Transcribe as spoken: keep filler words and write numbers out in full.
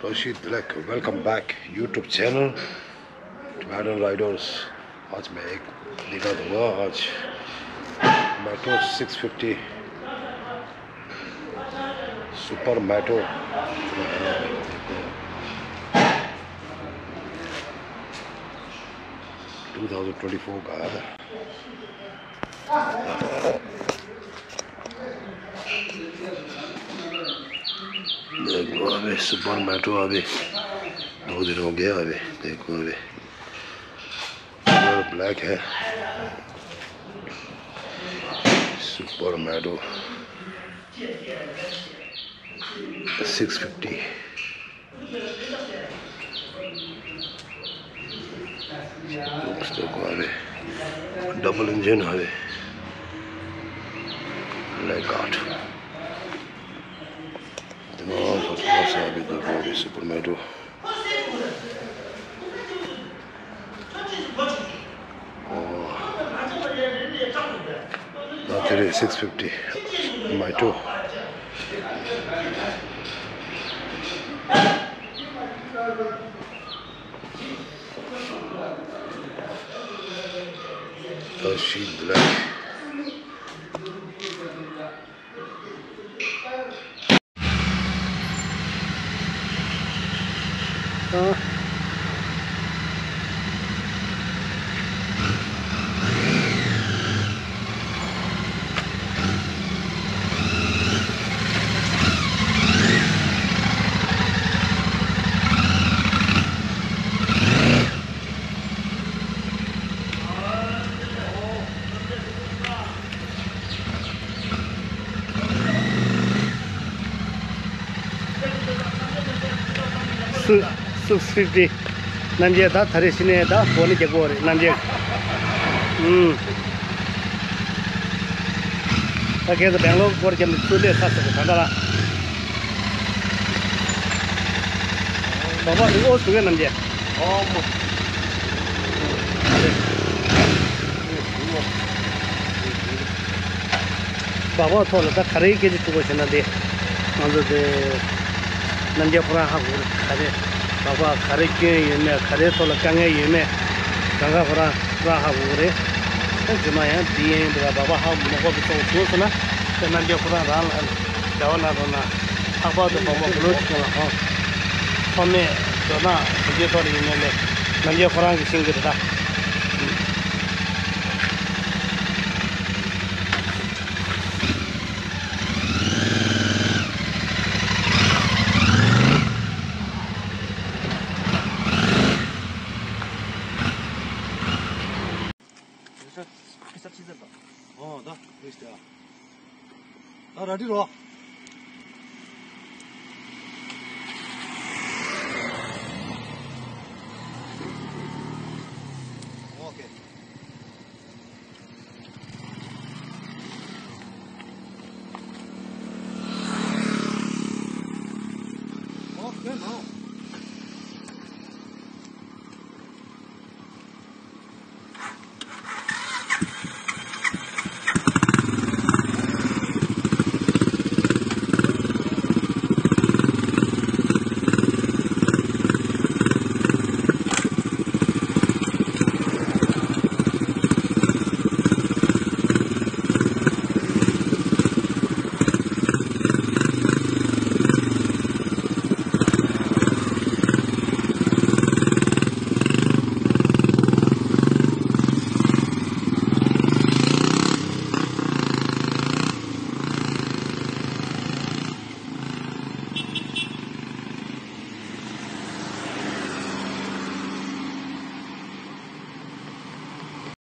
Rashid Dilek, welcome back YouTube channel Tibetan Riders. आज मैं एक दिखा दूंगा आज Metro six fifty Super Metro two thousand twenty-four का है। देखो अभी सुपर मेट्रो अभी दो दिन हो गया। अभी देखो अभी कलर ब्लैक है। Super metro six fifty. Looks तो को अभी डबल इंजन है अभी। Like God. दिमाग फटफट से अभी दो अभी super metro. Battery six fifty Metro. Rashid Dilek. སུ་སུ་སུ་ཏི། རྣམ་རྒྱལ་ད་ད་རེས་ཕྱི་ནས་ད་འོ་ནི་རྒྱག་གོ་རེད་རྣམ་རྒྱལ། ཨུམ། ད་གལ་ཏེ་སྦེང་ལོར་སྐོར་རྒྱབ་ནས་ཚུར་སླེབས་ཚར་ཟེར་གི་ད་ལྟ་ལ། ལོག་པ་འདུག་ཨོ་སུ་གེ་རྣམ་རྒྱལ། ཨོ་མོ། སྦག་སྦག་ཐོག་ལ་ད་ག་རེའི་སྐད་ཆ་དྲི་དགོས་ཟེར་ན་དེ། ང་ཚོ་དེ་རྣམ་རྒྱལ་ཁོ་རང་ཧ་གོ་གི་རེད། ག་རེ་སྦག་སྦག་ག་རེ་སྐྱོན་ཡོད་མེད། ག་རེའི་ཐོག་ལ་དཀའ་ངལ་ཡོད་མེད། གང་ག་ཁོ་རང་ཁོ་རང་ཧ་གོ་གི་རེད། ད་རྗེས་མ་ཡང་དེ་ཡིན་འདི་ལ་སྦག་སྦག་ཧ་གོ་མ་གོ་གི་གཙོ་བོ་བྱུང་སོང་ན། དེ་རྣམ་རྒྱལ་ཁོ་རང་རང་ལ་འབྲེལ་བ་གནང་རོགས་གནང་། ལྷག་པར་དུ་སྦག་སྦག་བུ་ལོན་ཅིག་ལ་ཧོ། ཚོགས་མེད་འགྲོ་སྟངས་དེ་འདྲའི་ཐོག་ལ་ཡིན་ནའི་ལས་རྣམ་རྒྱལ་ཁོ་རང་གིས་ཤེས་ཀྱི་རེད་ད། ད་ར་ཏི་རོ།